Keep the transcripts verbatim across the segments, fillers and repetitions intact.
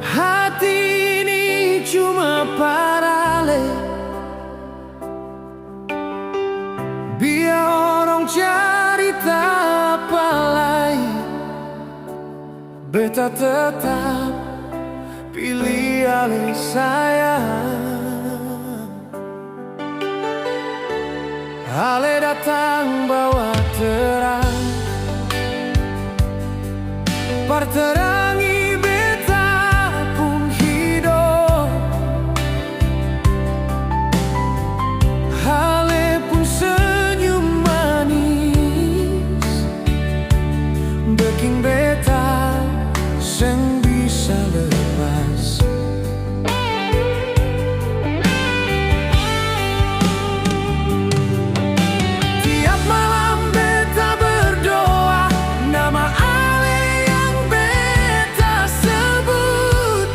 Hati ini cuma par ale. Biar orang carita apa lai, beta tetap pilih ale sayang. Ale datang bawa terang, par terangi beta pung hidop. Ale pung senyum manis beking beta seng bisa lepas. Tiap malam beta berdoa, nama ale yang beta sebut.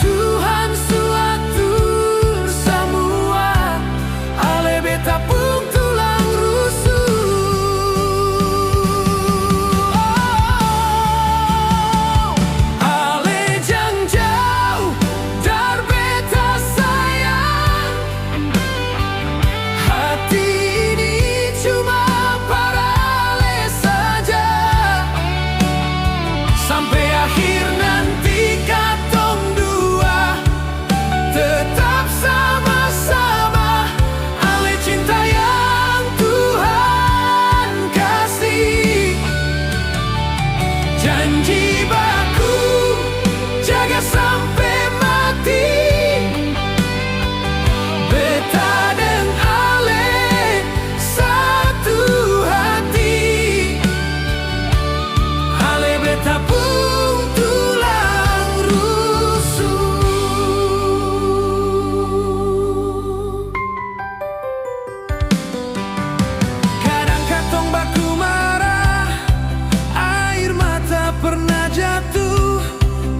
Tuhan su atur samua, ale beta pung tulang rusuk. Ale jang jauh dari beta sayang. Hati ini cuma par ale saja. Sampe akhir nanti katong dua tetap sama-sama. Ale cinta yang Tuhan kasih. Janji baku jaga sampe mati. Beta deng ale satu hati. Ale beta pung tulang rusuk. Kadang katong baku marah, air mata pernah jatuh,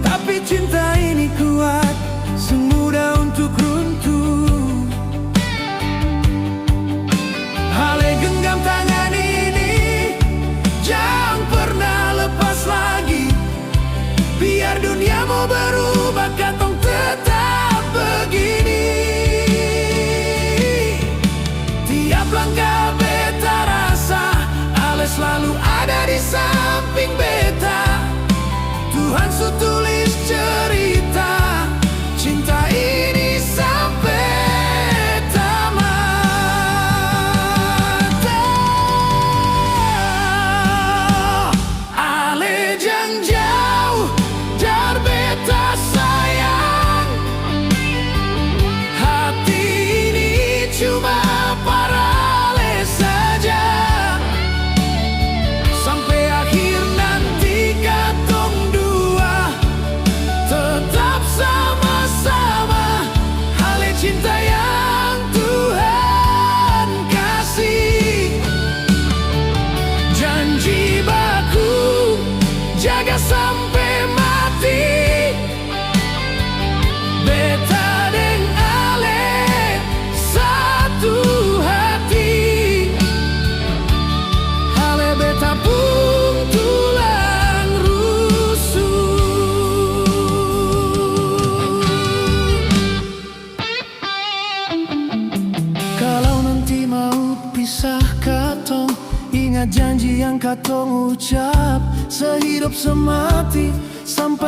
tapi cinta ini kuat, seng mudah untuk runtuh. Ale genggam tangan ini, jang pernah lepas lagi. Biar dunia mo berubah, katong tetap begini. Tiap langkah beta rasa, ale slalu ada di samping beta. Tuhan su tulis cerita cinta ini sampe tamat. Ale jang jauh dari beta sayang. Hati ini cuma par ale saja. Sampe akhir nanti katong dua tetap sama-sama. Ale cinta yang Tuhan kasih. Janji baku jaga sampe mati. Beta deng ale satu hati. Ale beta pung tulang rusuk. Kalau nanti mau pisah katong, ingat janji yang katong ucap, sehidup semati, sampe